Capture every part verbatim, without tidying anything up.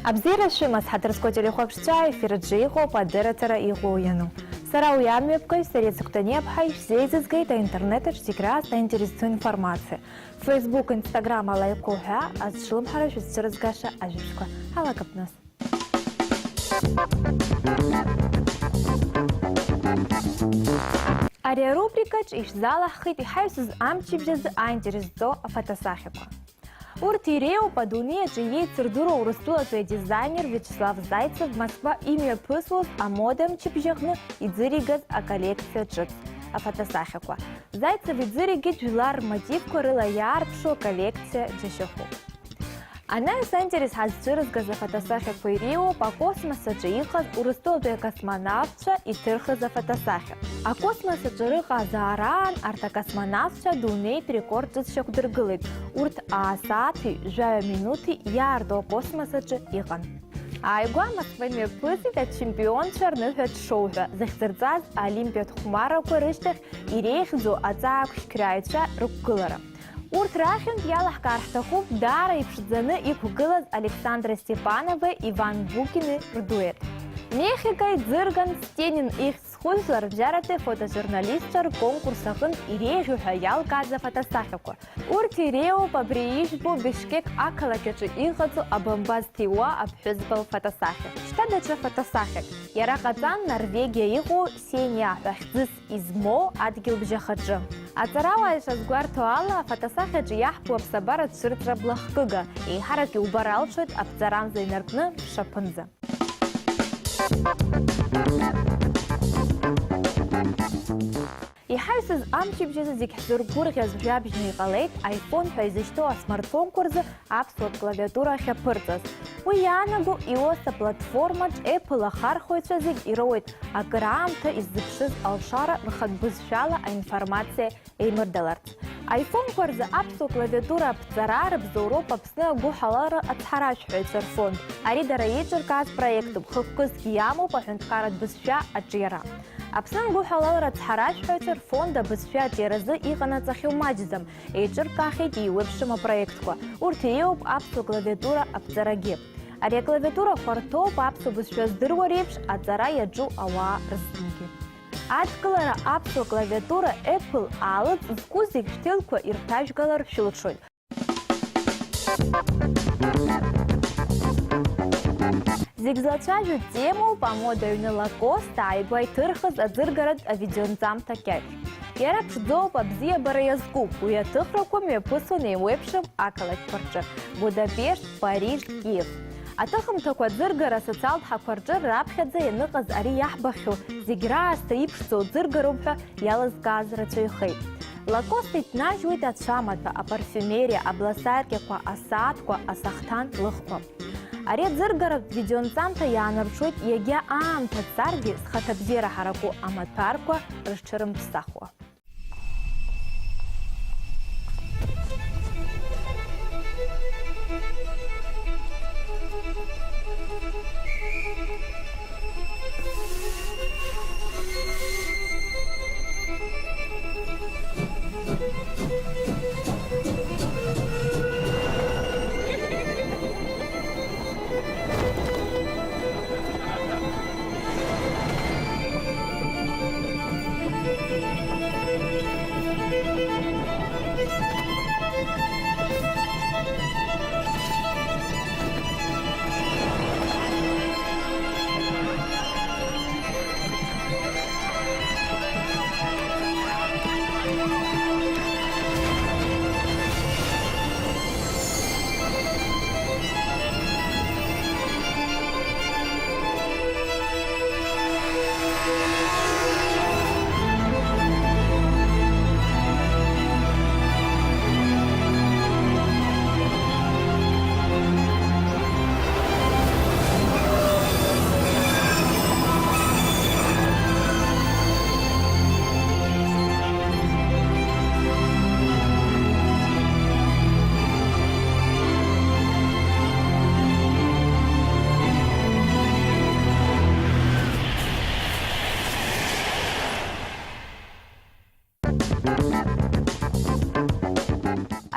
Абзиара шәымаз, ҳаҭыр зқәу ателехәаԥшцәа, аефир аҿы иҟоуп адырраҭара Иҟоу иану. Сара уи амҩаԥгаҩ Сариа Цыгәҭаниаԥҳа ишәзеизызгеит аинтернет аҿ зегь раасҭа аинтересу информациа. Facebook, Instagram ала иқәуҳәа, азҿлымҳара шәызцәырызгаша ажәабжьқәа. Ҳалагап нас. Ари арубрикаҿ ишәзалаҳхит иҳаҩсыз амчыбжь азы аинтерес зҵоу афотосахьақәа. Урҭ иреиуоуп адунеи аҿы иеицырдыруа Урыстәылатәи адизаинер Виачеслав Зайцев Москва имҩаԥысуаз амода мчыбжьаҟны иӡыригаз аколлекциа ҿыц афотосахьақәа. Зайцев иӡыригеит жәлар рмотивқәа рыла иаарԥшу аколлекциа џьашьахәуп. Анаҩс аинтерес ҳазцәырызгаз афотосахьақәа иреиуоуп акосмос аҿы иҟаз Урыстәылатәи акосмонавтцәа иҭырхыз афотосахьа. Акосмос аҿы рыҟазаараан арҭ акосмонавтцәа дунеитә рекорд ҿыц шьақәдыргылеит. Урҭ аасааҭи жәаҩа минуҭи иаарту акосмос аҿы иҟан. Ааигәа Москва имҩаԥысит ачемпионцәа рныҳәатә шоуҳәа, зыхьӡырҵаз Олимпиатә хәмаррақәа рышьҭахь иреиӷьӡоу аҵаа ақәшьқьрааҩцәа рықәгылара. Урҭ рахьынтә иалаҳкаар ҳҭахуп даара иԥшӡаны иқәгылаз Александра Степановеи Иван Букини рдуеҭ. Мехикаи Ӡырган Стенин ихьӡ зху жәларбжьаратәи афотожурналистцәа рконкурс аҟынтә иреиӷьу ҳәа иалкааз афотосахьақәа. Урҭ иреиуоуп абри ижәбо Бишкек ақалақь аҿы иҟаҵоу абамба зҭиуа аԥҳәызба лфотосахьа. Шьҭа даҽа фотосахьак. Иара ҟаҵан Норвегиа иҟоу Сениа ҳәа хьӡыс измоу адгьылбжьахаҿы. Аҵарауаа ишазгәарҭо ала, афотосахьаҿы иаҳбо аԥсабара цәырҵра блахкыга, еиҳарак иубар алшоит аԥҵарамза инаркны мшаԥынӡа. Иҳаҩсыз амчыбжь азы зегь ҳзыргәырӷьаз жәабжьны иҟалеит, iPhone ҳәа изышьҭоу асмартфонқәа рзы аԥсуа клавиатура ахьаԥырҵаз. Уи иаанаго iOS аплатформаҿ Apple ахархәаҩцәа зегь ироуеит акыраамҭа иззыԥшыз алшара рхатә бызшәала аинформациа еимырдаларц. Аифонқәа рзы аԥсуа клавиатура аԥҵара рыбзоуроуп Аԥсны агәыҳалалра ацҳаражәҳәаҩцәа рфонд. Ари дара еиҿыркааз проектуп, хықәкысгьы иамоуп аҳәынҭқарратә бызшәа аҿиара. Аԥсны агәыҳалалра ацҳаражәҳәаҩцәа рфонд абызшәа аҿиаразы иҟанаҵахьоу маҷӡам, еиҿыркаахьеит еиуеиԥшым апроектқәа. Урҭ иреиуоуп аԥсуа клавиатура аԥҵарагьы. Ари аклавиатура хәарҭоуп аԥсуа бызшәа здыруа реиԥш аҵара иаҿу ауаа рзынгьы. Адкылара аԥсуа клавиатура Apple аалыҵ зқәу зегь шәҭелқәа ирҭажәгалар шәылшоит. Зегь злацәажәо темоуп амода аҩны Lacoste ааигәа иҭырхыз аӡыргаратә авидеонҵамҭа кьаҿ. Иара ԥшӡоуп, абзиабара иазкуп, уи аҭыхрақәа мҩаԥысуан еиуеиԥшым ақалақьқәа рҿы, Будапешт, Париж, Киев. Аҭыхымҭақәа аӡыргара асоциалтә ҳақәа рҿы раԥхьаӡа ианыҟаз ари иаҳбахьоу, зегь раасҭа иԥшӡоу ӡыргароуп ҳәа иалызкааз рацәаҩхеит. Lacoste иҭнажьуеит ацәамаҭәа, апарфиумериа, абласаркьақәа, асааҭқәа, асахҭан лыхқәа. Ари аӡыргаратә видеонҵамҭа иаанарԥшуеит, иагьа аамҭа царгьы, зхаҭабзиара ҳараку амаҭәарқәа рыҽрымԥсахуа.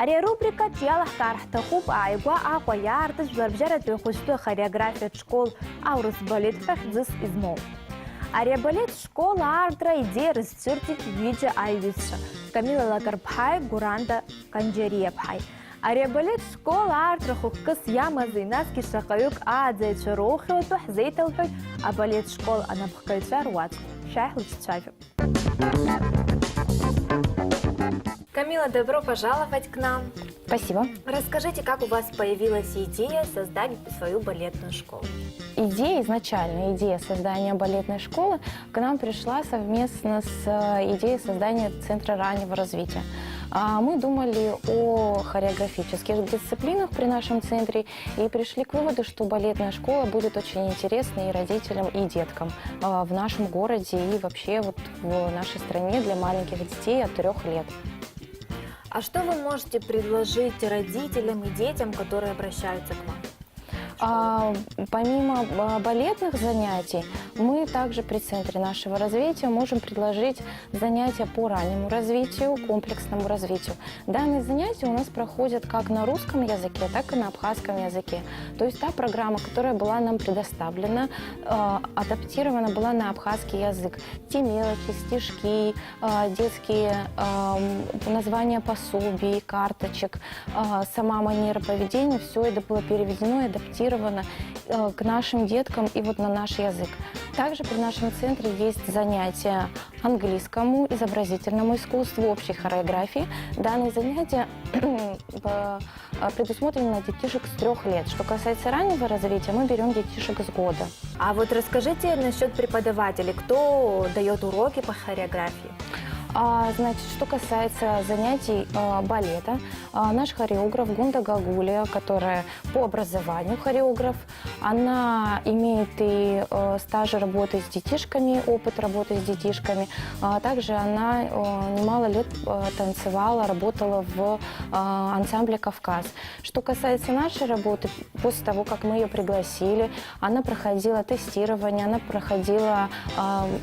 Ари арубрика Иалаҳкаар ҳҭахуп ааигәа Аҟәа иаартыз жәларбжьаратәи ахәыҷтәы ахореографиатә школ аурыс балет ҳәа хьӡыс измоу. Ари абалет школ аартра аидеиа рызцәырҵит ҩыџьа аиҩызцәа, Камила Лакарԥҳаи Гуранда Канџьариаԥҳаи. Ари абалет школ аартра хықәкыс иамази, насгьы шаҟаҩык ааӡаҩцәа роухьоу атәы ҳзеиҭалҳәоит абалет школ анапхгаҩцәа руаӡәк. Шәааи ҳлыҿцәажәап. Камила, добро пожаловать к нам. Спасибо. Расскажите, как у вас появилась идея создать свою балетную школу? Идея, изначально идея создания балетной школы к нам пришла совместно с э, идеей создания центра раннего развития. А, Мы думали о хореографических дисциплинах при нашем центре и пришли к выводу, что балетная школа будет очень интересной и родителям, и деткам а, в нашем городе и вообще вот в нашей стране для маленьких детей от трёх лет. А что вы можете предложить родителям и детям, которые обращаются к вам? А, Помимо а, балетных занятий, мы также при центре нашего развития можем предложить занятия по раннему развитию, комплексному развитию. Данные занятия у нас проходят как на русском языке, так и на абхазском языке. То есть та программа, которая была нам предоставлена, э, адаптирована была на абхазский язык. Те мелочи, стишки, э, детские эм, названия пособий, карточек, э, сама манера поведения, все это было переведено и адаптировано э, к нашим деткам и вот на наш язык. Также при нашем центре есть занятия английскому, изобразительному искусству, общей хореографии. Данные занятия э, предусмотрены на детишек с трёх лет. Что касается раннего развития, мы берём детишек с года. А вот расскажите насчёт преподавателей, кто даёт уроки по хореографии? А, Значит, что касается занятий э, балета, а, наш хореограф Гунда Гагулия, которая по образованию хореограф, она имеет и э, стаж работы с детишками, опыт работы с детишками. А также она э, немало лет э, танцевала, работала в э, ансамбле «Кавказ». Что касается нашей работы, после того, как мы ее пригласили, она проходила тестирование, она проходила э,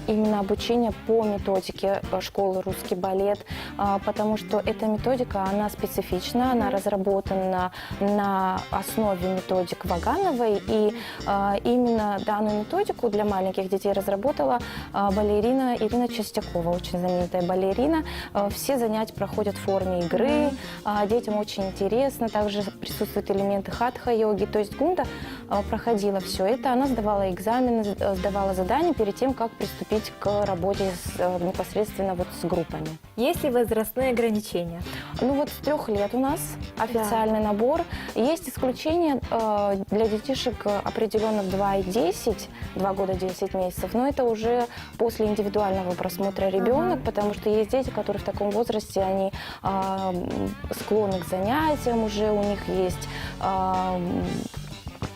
именно обучение по методике э, школы «Русский балет», э, потому что эта методика, она специфична, она разработана на основе методик Вагановой, и э, именно данную методику для маленьких детей разработала э, балерина Ирина Чистякова, очень знаменитая балерина. Э, все занятия проходят в форме игры, э, детям очень интересно, также присутствуют элементы хатха-йоги, то есть Гунда э, проходила все это, она сдавала экзамены, з- э, сдавала задания перед тем, как приступить к работе с, э, непосредственно вот с группами. Есть ли возрастные ограничения? Ну вот с трёх лет у нас официальный набор. Есть исключение э, для детишек э, определённых два и десять, два года десять месяцев, но это уже после индивидуального просмотра ребёнок, потому что есть дети, которые в таком возрасте, они а, м, склонны к занятиям уже, у них есть а,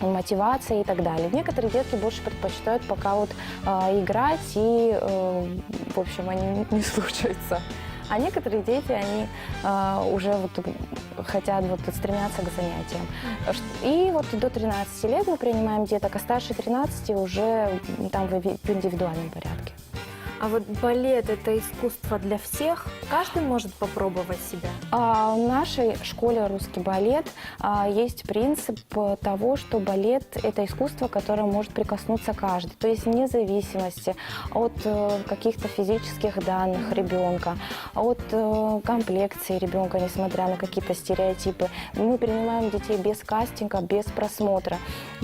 м, мотивация и так далее. Некоторые детки больше предпочитают пока вот а, играть и, э, в общем, они не слушаются. А некоторые дети, они а, уже вот хотят, вот стремятся к занятиям. Ш- И вот до тринадцати лет мы принимаем деток, а старше тринадцати уже м, там в иви- в индивидуальном порядке. А вот балет — это искусство для всех? Каждый может попробовать себя? А, В нашей школе русский балет а, есть принцип э, того, что балет — это искусство, которое может прикоснуться каждый. То есть вне зависимости от э, каких-то физических данных ребенка, от э, комплекции ребенка, несмотря на какие-то стереотипы. Мы принимаем детей без кастинга, без просмотра.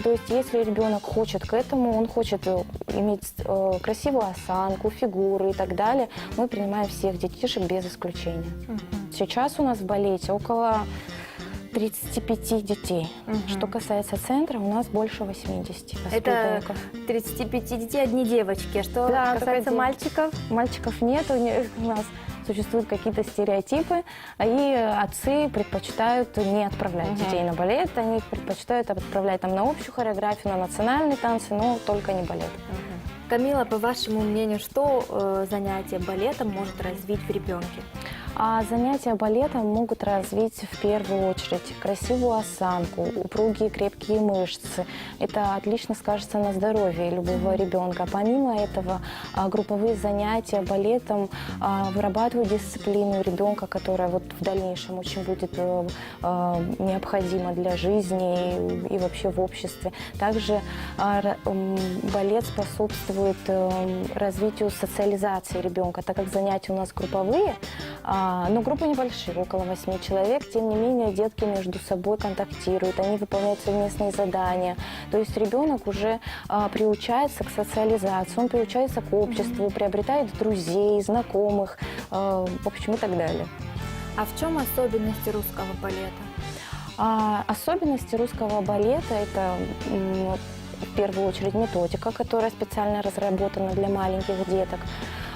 То есть если ребенок хочет к этому, он хочет э, иметь э, красивую осанку, фигуру и так далее, мы принимаем всех детишек без исключения. Сейчас у нас в балете около тридцати пяти детей. Что касается центра, у нас больше восьмидесяти воспитанников. Это тридцати пяти детей, одни девочки. А что Да, только касается девочки. Мальчиков? Мальчиков нет, у них, у нас существуют какие-то стереотипы, и отцы предпочитают не отправлять детей на балет, они предпочитают отправлять там на общую хореографию, на национальные танцы, но только не балет. Камила, по вашему мнению, что э, занятие балетом может развить в ребенке? А занятия балетом могут развить в первую очередь красивую осанку, упругие крепкие мышцы. Это отлично скажется на здоровье любого ребенка. Помимо этого, а, групповые занятия балетом, а, вырабатывают дисциплину ребенка, которая вот в дальнейшем очень будет, э, э, необходима для жизни и, и вообще в обществе. Также, а, ра- м, балет способствует, эм, развитию социализации ребенка, так как занятия у нас групповые, а, но группы небольшие, около восьми человек, тем не менее детки между собой контактируют, они выполняют совместные задания. То есть ребенок уже, а, приучается к социализации, он приучается к обществу, приобретает друзей, знакомых, э, в общем, и так далее. А в чем особенности русского балета? А, особенности русского балета — это, м, в первую очередь методика, которая специально разработана для маленьких деток.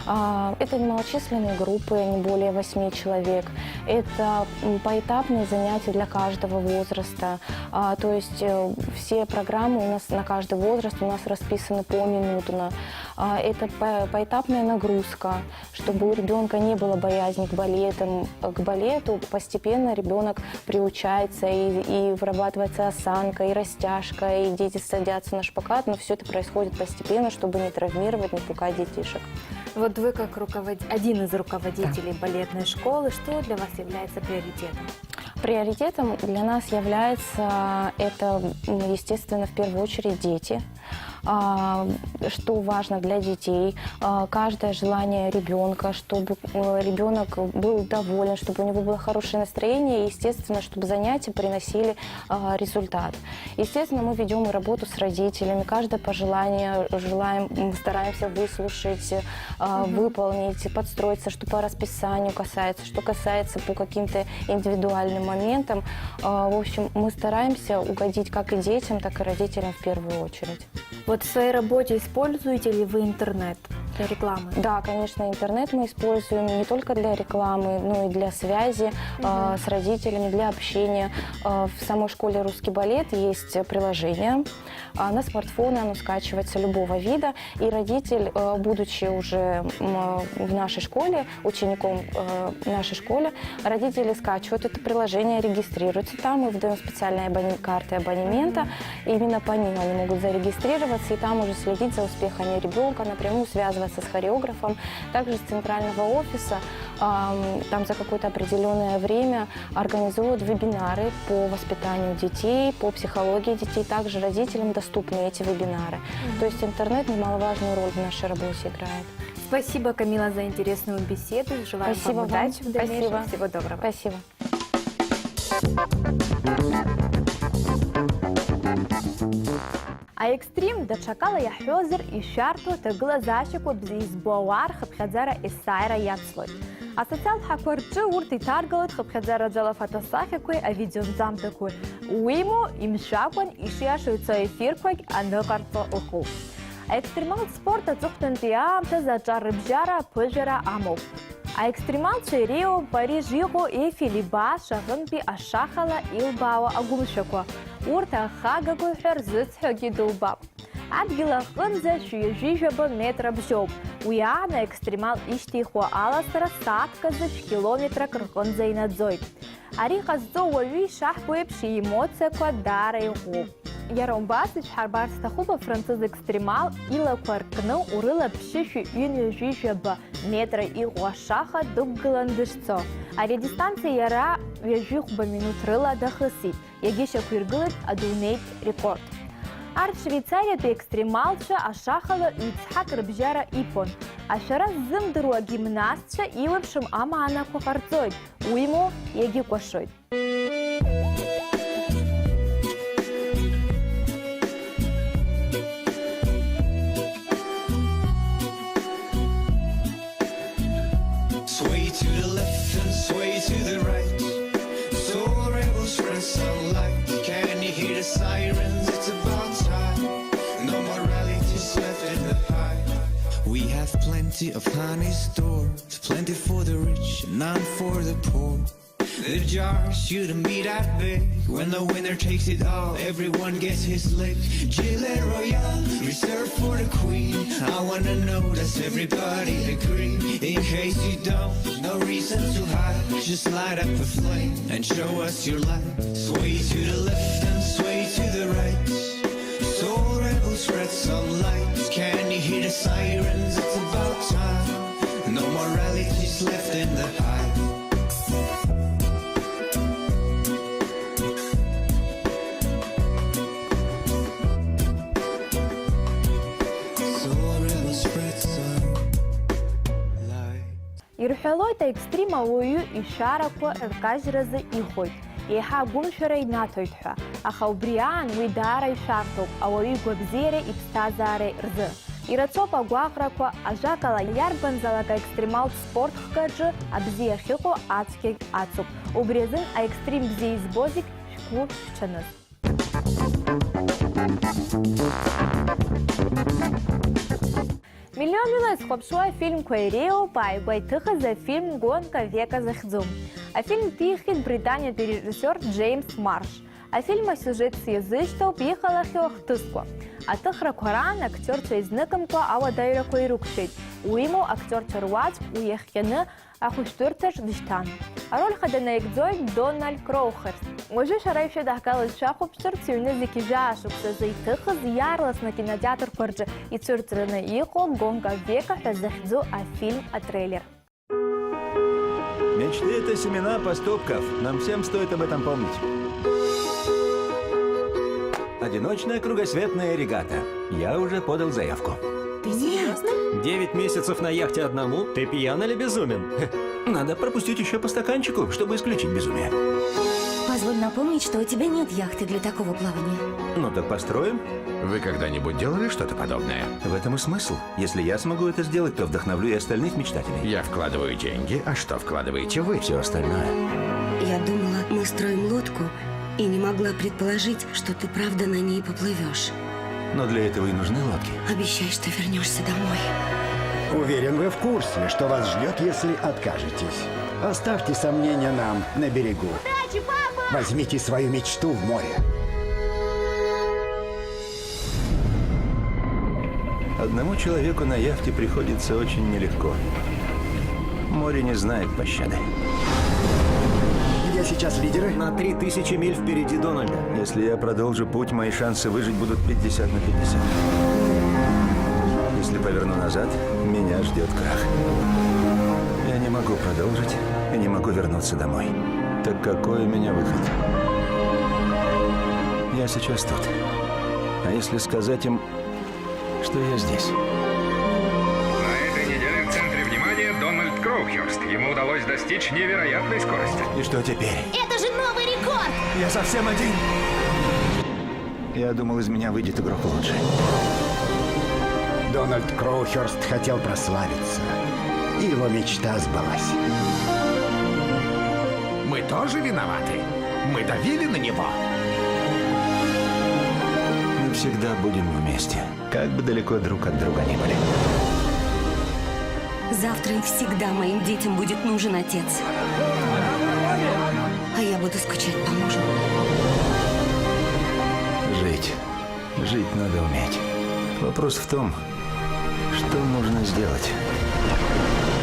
А, это немалочисленные группы, не более восьми человек. Это, м, поэтапные занятия для каждого возраста. А, то есть, э, все программы у нас на каждый возраст у нас расписаны поминутно. А, это по- поэтапная нагрузка, чтобы у ребенка не было боязни к балетам, к балету. Постепенно ребенок приучается и, и вырабатывается осанка, и растяжка, и дети садятся на шпагат, но все это происходит постепенно, чтобы не травмировать, не пугать детишек. Вот вы как руковод- один из руководителей балетной школы, что для вас является приоритетом? Приоритетом для нас является это, м, естественно, в первую очередь дети. А, что важно для детей, а, каждое желание ребенка, чтобы, э, ребенок был доволен, чтобы у него было хорошее настроение, и, естественно, чтобы занятия приносили, а, результат. Естественно, мы ведем и работу с родителями, каждое пожелание желаем, м, стараемся выслушать, а, выполнить, подстроиться, что по расписанию касается, что касается по каким-то индивидуальным моментам. А, в общем, мы стараемся угодить как и детям, так и родителям в первую очередь. Вот в своей работе используете ли вы интернет для рекламы? Да, конечно, интернет мы используем не только для рекламы, но и для связи, а, с родителями, для общения. А, в самой школе «Русский балет» есть приложение. А, на смартфоны оно скачивается любого вида, и родитель, э, будучи уже, м, в нашей школе, учеником, э, нашей школе, родители скачивают это приложение, регистрируются там, мы выдаём специальные абоне- карты абонемента, именно по ним они могут зарегистрироваться и там уже следить за успехами ребёнка, напрямую связываться с хореографом, также с центрального офиса, ам, там за какое-то определённое время организовывают вебинары по воспитанию детей, по психологии детей. Также родителям доступны эти вебинары. То есть интернет немаловажную роль в нашей работе играет. Спасибо, Камила, за интересную беседу. Желаю вам удачи в дальнейшем. Спасибо. Всего доброго. Спасибо. Аекстрим, даҽакала иаҳҳәозар, ишәарҭоу аҭагылазаашьақәа бзиа избо ауаа рхыԥхьаӡара есааира иацлоит. Асоциалтә ҳақәа рҿы урҭ иҭаргалоит хыԥхьаӡараҿы алафаҭасахьақәеи авидеонҵамҭақәеи. Уимоу, имшәакәан, ишиашоу ицо ефирқәагь аныҟарҵо ыҟоуп. Аекстремалтә спорт аҵыхәтәантәи аамҭазы аҿар рыбжьара аԥыжәара амоуп. Аекстремалцәа иреиуоуп Париж иҟоу Ефели Бааш аҟынтәи ашахала илбаауа агәымшәақәа. Урҭ ахагақәоуп ҳәа рзыцҳәогьы дубап. Адгьыл аҟынӡа шәҩажәижәаба метра бжьоуп. Уи аан аекстремал ишьҭихуа аласра сааҭк азы шәкилометрак рҟынӡа инаӡоит. Ари ҟазҵо уаҩы ишаҳбо еиԥш иемоциақәа даара иӷәӷәоуп. Иара убас ишәҳарбар сҭахуп афранцыз екстремал илақәа ркны урыла ԥшьышәи ҩынҩажәижәаба метра иҟоу ашаха дықәгылан дышцо. Ари адистанциа иара ҩажәихәба минуҭ рыла дахысит, иагьышьақәиргылеит адунеитә рекорд. Арҭ швеицариатәи екстремалцәа ашахала ҩ-цҳак рыбжьара иԥон. Ашәара ззымдыруа агимнастцәа еиуеиԥшым амаанақәа ҟарҵоит, уимоу, иагьыкәашоит. Sway to the left and sway to the right. Soul rebels, red sunlight. Can you hear the sirens? It's about time. No more realities left in the pie. We have plenty of honey stored, plenty for the rich, none for the poor. The jar shouldn't be that big. When the winner takes it all, everyone gets his lick. Gillette Royale, reserved for the queen. I wanna know, does everybody agree? In case you don't, no reason to hide. Just light up a flame and show us your light. Sway to the left and sway to the right. Soul rebel, spread some light. Can you hear the sirens? It's about time. No more realities left in the hive. Soul rebel, spread some light. Ирҳәалоит, аекстрим ауаҩы ишәарақәа ркажьразы ихәоит, еиҳа агәымшәара инаҭоит ҳәа, аха убри аан уи даара ишәарҭоуп ауаҩы игәабзиареи иԥсҭазаареи рзы. Ирацәоуп агәаҟрақәа, ажәакала, иарбанзаалак аекстремалтә спорт хкы аҿы абзиа ахьыҟоу ацәгьагь ацуп. Убри азын аекстрим бзиа избо зегь шәгәы шәҽаныз. Миллионҩыла изхәаԥшуа афильмқәа иреиуоуп ааигәа иҭыхыз афильм Гонка века захьӡу. Афильм ҭихит британиатәи режиссиор Џеимс Марш. Афильм асиужет сиазышьҭоуп иҟалахьоу ахҭысқәа. Аҭыхрақәа раан актиорцәа изныкымкәа ауадаҩрақәа ирықәшәеит, уимоу актиорцәа руаӡәк уи иахҟьаны ахәышәтәырҭаҿ дышьҭан. Ароль хада наигӡоит Дональд Кроухерст. Уажәы шәара ишәыдаҳгалаз шәахәаԥшырц, ҩнызқь жәаа шықәсазы иҭыхыз, иаарласны акинотеатрқәа рҿы ицәырҵраны иҟоу Гонка века ҳәа захьӡу афильм атреилер. Мечты — это семена поступков. Нам всем стоит об этом помнить. Одиночная кругосветная регата. Я уже подал заявку. Ты серьёзно? Девять месяцев на яхте одному? Ты пьян или безумен? Надо пропустить ещё по стаканчику, чтобы исключить безумие. Позволь напомнить, что у тебя нет яхты для такого плавания. Ну так построим. Вы когда-нибудь делали что-то подобное? В этом и смысл. Если я смогу это сделать, то вдохновлю и остальных мечтателей. Я вкладываю деньги, а что вкладываете вы? Всё остальное. Я думала, мы строим лодку, и не могла предположить, что ты правда на ней поплывёшь. Но для этого и нужны лодки. Обещай, что вернёшься домой. Уверен, вы в курсе, что вас ждёт, если откажетесь. Оставьте сомнения нам на берегу. Удачи, папа! Возьмите свою мечту в море. Одному человеку на яхте приходится очень нелегко. Море не знает пощады. Где сейчас лидеры? На три тысячи миль впереди Дональда. Если я продолжу путь, мои шансы выжить будут пятьдесят на пятьдесят. Если поверну назад, меня ждёт крах. Я не могу продолжить и не могу вернуться домой. Так какой у меня выход? Я сейчас тут. А если сказать им, что я здесь? На этой неделе в центре внимания Дональд Кроухерст. Ему удалось достичь невероятной скорости. И что теперь? Это же новый рекорд! Я совсем один! Я думал, из меня выйдет игрок лоджии. Дональд Кроухерст хотел прославиться, и его мечта сбылась. Мы тоже виноваты. Мы давили на него. Мы всегда будем вместе, как бы далеко друг от друга ни были. Завтра и всегда моим детям будет нужен отец. А я буду скучать по мужу. Жить. Жить надо уметь. Вопрос в том, что нужно сделать,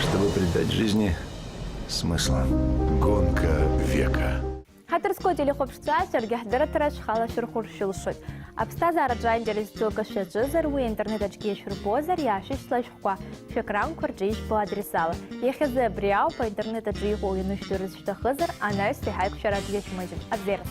чтобы придать жизни смысл. Гонка века. Ҳаҭыр зқәу ателехәаԥшцәа, шәаргьы ҳдырраҭара шәхала шәырхәыр шәылшоит. Аԥсҭазаараҿы аинтерес ду акы шәаҿызар, уи аинтернет аҿгьы шәырбозар, иаашәышьҭла шәҟәқәа, шәекранқәа рҿы ижәбо адрес ала. Иахьазы абри ауп, аинтернет аҿы иҟоу ианышәдырыз шәҭахызар, анаҩстәи ҳаиқәшәара аӡәгьы шәмыжьын. Абзиараз!